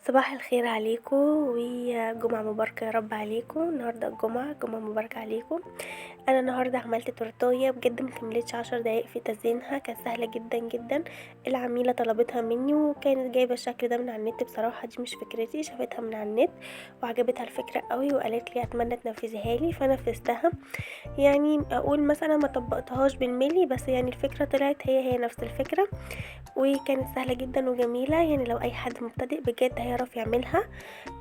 صباح الخير عليكم وجمعة مباركة يا رب عليكم. النهاردة الجمعة، جمعة مباركة عليكم. انا النهاردة عملت تورتاية بجد ما كملتش 10 دقايق في تزيينها، كانت سهلة جدا جدا. العميلة طلبتها مني وكانت جايبة الشكل ده من على النت، بصراحة دي مش فكرتي، شافتها من على النت وعجبتها الفكرة قوي وقالت لي اتمنى تنفذيها لي، فنفذتها. يعني اقول مثلا ما طبقتهاش بالملي، بس يعني الفكرة طلعت هي نفس الفكرة، وكانت سهلة جدا وجميلة. يعني لو اي حد مبتدئ بجد هيعرف يعملها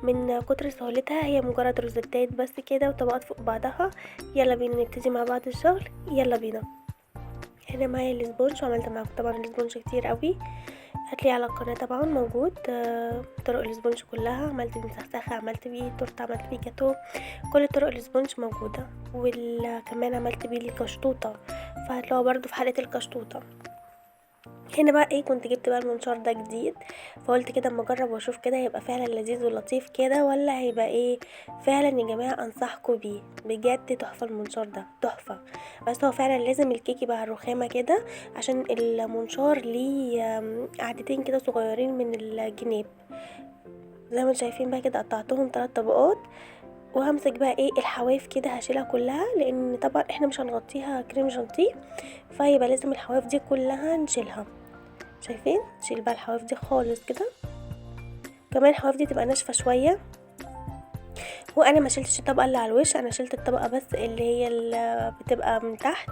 من كتر سهولتها. هي مجرد روزتات بس كده وطبقات فوق بعضها. يلا بينا نبتدي مع بعض الشغل، يلا بينا. هنا معايا ال sponge، وعملت معاكم طبعا ال sponge كتير قوي، هتلاقيه على القناة طبعا موجود. طرق ال sponge كلها، عملت بيه مسخسخة، عملت بيه تورته، عملت بيه جاتو، كل طرق ال sponge موجودة. وكمان عملت بيه الكشطوطة، فهتلاقوها برضو في حلقة الكشطوطة. هنا بقى ايه، كنت جبت بقى المنشار ده جديد، فقلت كده اما اجرب واشوف كده هيبقى فعلا لذيذ ولطيف كده ولا هيبقى ايه. فعلا يا جماعة انصحكم بيه بجد، تحفة المنشار ده تحفة. بس هو فعلا لازم الكيك يبقى على الرخامه كده، عشان المنشار ليه قعدتين كده صغيرين من الجناب زي ما انتم شايفين بقى كده. قطعتهم 3 طبقات، وهمسك بقى ايه الحواف كده هشيلها كلها، لان طبعا احنا مش هنغطيها كريم شانتيه، فيبقى لازم الحواف دي كلها نشيلها. شايفين؟ شيل بقى الحواف دي خالص كده. كمان الحواف دي تبقى ناشفة شوية. وانا ما شلتش الطبقة اللي على الوش، انا شلت الطبقة بس اللي هي اللي بتبقى من تحت،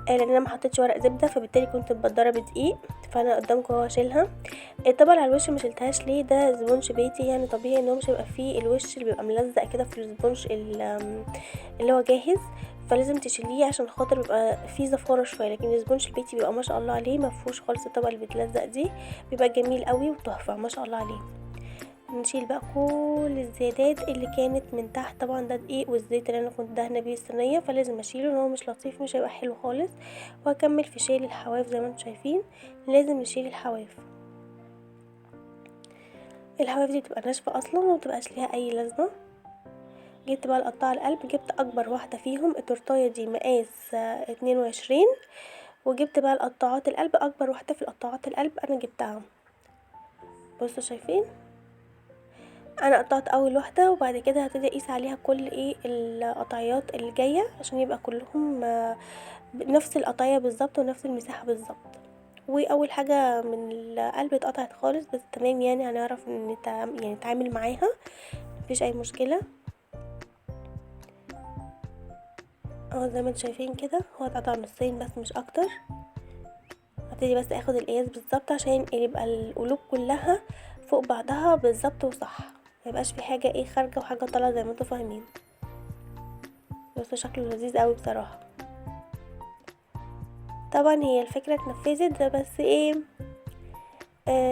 لان انا ما حطيتش ورق زبدة، فبالتالي كنت بتضرب دقيق، فانا قدامكم اهو هشيلها. الطبقة اللي على الوش ما شلتهاش ليه؟ ده sponge بيتي، يعني طبيعي ان هو مش هيبقى فيه الوش اللي بيبقى ملزق كده في ال sponge اللي هو جاهز، فلازم تشيليه عشان خاطر بيبقى فيه زفاره شوية. لكن ال sponge البيتي بيبقى ما شاء الله عليه ما فيهوش خالص الطبقة اللي بتلزق دي، بيبقى جميل قوي وتحفه ما شاء الله عليه. نشيل بقى كل الزيادات اللي كانت من تحت، طبعا ده دقيق والزيت اللي انا كنت دهنه بيه الصينية، فلازم اشيله ان هو مش لطيف، مش هيبقى حلو خالص. وهكمل في شيل الحواف زي ما انتم شايفين، لازم نشيل الحواف. الحواف دي بتبقى ناشفة اصلا وما بتبقاش ليها اي لازمه. جبت بقى القطاعه القلب، جبت اكبر واحدة فيهم، التورتايه دي مقاس 22، وجبت بقى القطاعات القلب، اكبر واحدة في القطاعات القلب انا جبتها. بصوا شايفين، انا قطعت اول واحدة، وبعد كده هبتدي اقيس عليها كل ايه القطعيات اللي جاية، عشان يبقى كلهم نفس القطعية بالظبط ونفس المساحة بالظبط. واول حاجة من القلب اتقطعت خالص، بس تمام، يعني هنعرف نتعامل معاها، مفيش اي مشكلة. اهو زي ما انتم شايفين كده، هو اتقطع نصين بس مش اكتر. هبتدي بس اخد القياس بالظبط عشان يبقى القلوب كلها فوق بعضها بالظبط وصح، ما يبقاش في حاجة ايه خارجه وحاجه طالعه زي ما انتم فاهمين. بس شكله لذيذ قوي بصراحة. طبعا هي الفكرة اتنفذت، بس ايه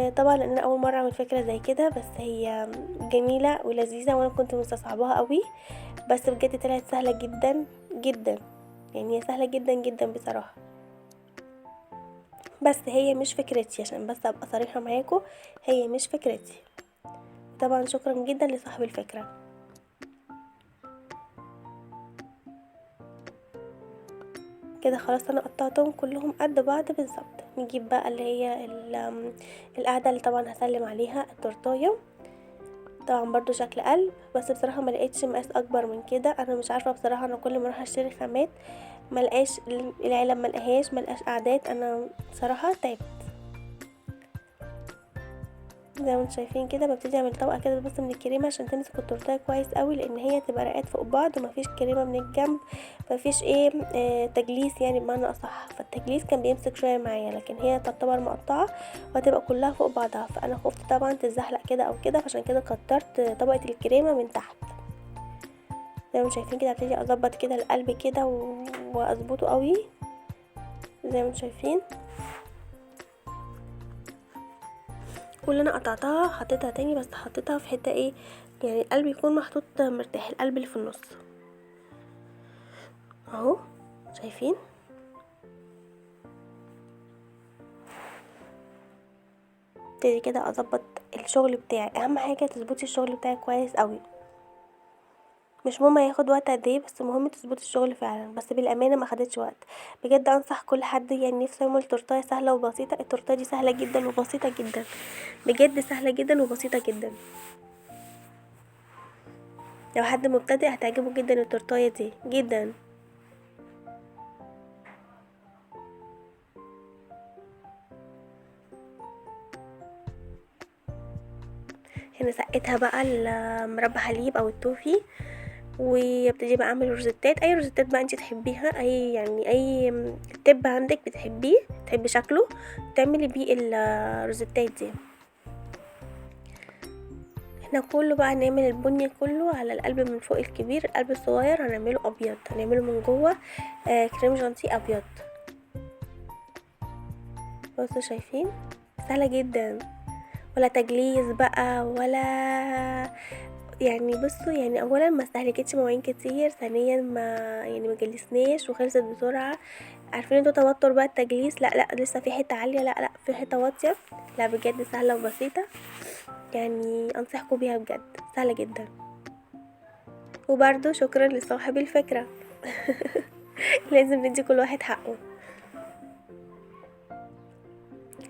طبعا لان انا اول مرة اعمل فكرة زي كده، بس هي جميلة ولذيذه وانا كنت مستصعباها قوي، بس بجد طلعت سهلة جدا جدا، يعني هي سهلة جدا جدا بصراحة. بس هي مش فكرتي، عشان بس ابقى صريحه معاكم، هي مش فكرتي. طبعا شكرا جدا لصاحب الفكرة. كده خلاص انا قطعتهم كلهم قد بعض بالظبط. نجيب بقى اللي هي القاعدة اللي طبعا هسلم عليها التورتايه، طبعا برضو شكل قلب، بس بصراحة ما لقيتش مقاس اكبر من كده. انا مش عارفه بصراحة، انا كل ما اروح اشتري خامات ما لقاش العلب، ما لقاهاش، ما لقاش قعدات، انا بصراحة تعبت. زي ما انتم شايفين كده ببتدي اعمل طبقه كده بس من الكريمة عشان تمسك التورتايه كويس قوي، لان هي تبقى رقات فوق بعض ومفيش كريمة من الجنب، مفيش ايه تجليس يعني بمعنى اصح. فالتجليس كان بيمسك شوية معايا، لكن هي تعتبر مقطعه وهتبقى كلها فوق بعضها، فانا خفت طبعا تتزحلق كده او كده، فعشان كده كترت طبقه الكريمة من تحت. زي ما انتم شايفين كده هبتدي اظبط كده القلب كده واظبطه قوي زي ما انتم شايفين. كل انا قطعتها حطيتها تاني، بس حطيتها في حتة ايه، يعني القلب يكون محطوط مرتاح، القلب اللي في النص اهو شايفين. ابتدي كده اظبط الشغل بتاعي، اهم حاجة تظبطي الشغل بتاعك كويس قوي. مش مهم هياخد وقت قد ايه، بس المهم تظبط الشغل فعلا. بس بالامانة ما خدتش وقت بجد. انصح كل حد يعني نفسه يعمل تورتايه سهلة وبسيطة. التورتايه دي سهلة جدا وبسيطة جدا بجد، سهلة جدا وبسيطة جدا. لو حد مبتدئ هتعجبه جدا التورتايه دي جدا. هنا سقيتها بقى المربى حليب او التوفي، وابتدي بقى اعمل روزتات، اي روزتات بقى انت تحبيها، اي يعني اي tip عندك بتحبيه، تحبي شكله، تعملي بيه الروزتات دي. احنا كله بقى هنعمل البني كله على القلب من فوق الكبير، القلب الصغير هنعمله ابيض، هنعمله من جوه كريم جانتيه ابيض. بصوا شايفين سهلة جدا، ولا تجليز بقى ولا يعني. بصوا يعني اولا ما استهلكتش مواعين كتير، ثانيا ما جلسناش وخلصت بسرعة. عارفين انتوا توتر بقى التجليس، لا لا لسه في حتة عالية، لا لا في حتة واطية، لا بجد سهلة وبسيطة، يعني انصحكم بيها بجد، سهلة جدا. وبرده شكرا لصاحب الفكرة لازم ندي كل واحد حقه.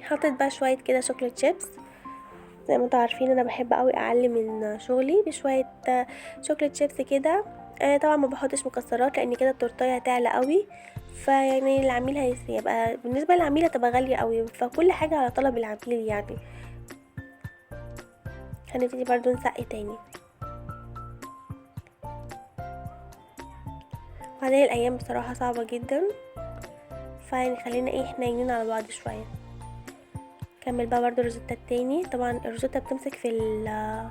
حطيت بقى شوية كده chocolate chips، زي ما انتوا عارفين انا بحب قوي اعلي من شغلي بشوية chocolate chips كده. طبعا ما بحطش مكسرات لان كده التورتايه هتعلى قوي، فيعني العميل هيبقى بالنسبة للعميل هتبقى غالية قوي، فكل حاجة على طلب العميل يعني. هنبتدي برضو نسقي تاني. وبعدين الايام بصراحة صعبة جدا، فيعني خلينا ايه حنينين على بعض شوية. كمل بقى برضو الروزيتا التاني. طبعا الروزيتا بتمسك في ال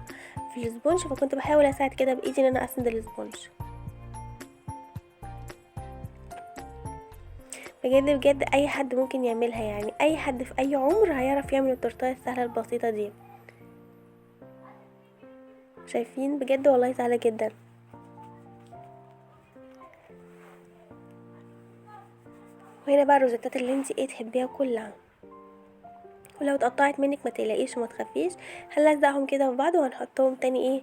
sponge، فكنت بحاول اساعد كده بايدي ان انا اسند ال sponge. بجد بجد اي حد ممكن يعملها، يعني اي حد في اي عمر هيعرف يعمل التورتايه السهلة البسيطة دي. شايفين بجد والله سهلة جدا. وهنا بقى الروزيتات اللي انتي ايه تحبيها كلها، ولو اتقطعت منك ما تقلقيش وما تخافيش، هنلزقهم كده في بعض وهنحطهم تاني ايه،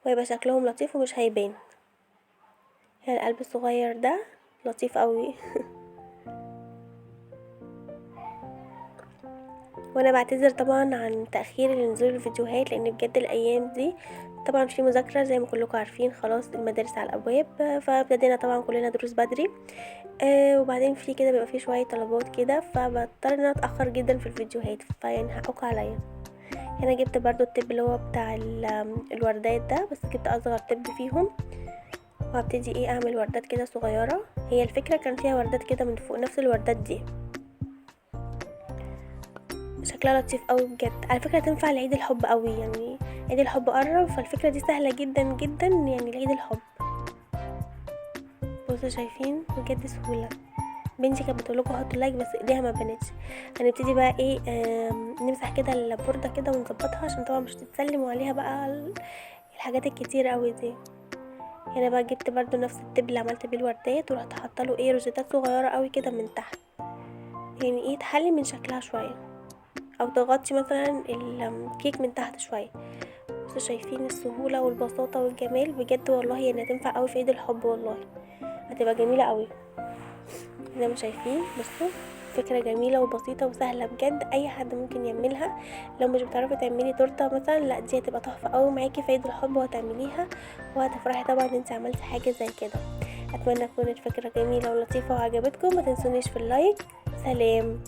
ويبقى شكلهم لطيف ومش هيبان. هنا القلب الصغير ده لطيف قوي وانا بعتذر طبعا عن تاخير نزول الفيديوهات، لان بجد الايام دي طبعا في مذاكرة زي ما كلكم عارفين، خلاص المدارس على الابواب، فابتدينا طبعا كلنا دروس بدري. وبعدين في كده بيبقى في شوية طلبات كده، فبضطر ان انا اتاخر جدا في الفيديوهات، فيعني حقكم عليا. هنا جبت برضو ال tip اللي هو بتاع الوردات ده، بس جبت اصغر tip فيهم، وهبتدي ايه اعمل وردات كده صغيرة. هي الفكرة كان فيها وردات كده من فوق، نفس الوردات دي شكلها لطيف قوي بجد. على فكرة تنفع لعيد الحب قوي، يعني عيد الحب قرب، فالفكرة دي سهلة جدا جدا يعني لعيد الحب. بصوا شايفين بجد سهولة. بنتي كانت بتقول لكم حطوا like بس ايديها ما بانتش. هنبتدي بقى ايه نمسح كده البورده كده ونظبطها، عشان طبعا مش تتسلموا عليها بقى الحاجات الكتير قوي دي. هنا بقى جبت برضو نفس ال tip اللي عملت بيه الوردات، ورحت حاطه له ايه روزيتات صغيرة قوي كده من تحت، يعني ايه تحلي من شكلها شوية، او تغطي مثلا الكيك من تحت شوية. بصوا شايفين السهولة والبساطه والجمال بجد والله، يعني هتنفع قوي في عيد الحب والله، هتبقى جميلة قوي زي ما شايفين. بصوا فكرة جميلة وبسيطة وسهلة بجد، اي حد ممكن يعملها. لو مش بتعرفي تعملي تورته مثلا، لا دي هتبقى تحفة قوي معاكي في عيد الحب، وهتعمليها وهتفرحي طبعا ان انت عملتي حاجة زي كده. اتمنى تكون الفكرة جميلة ولطيفة وعجبتكم. ما تنسونيش في ال like. سلام.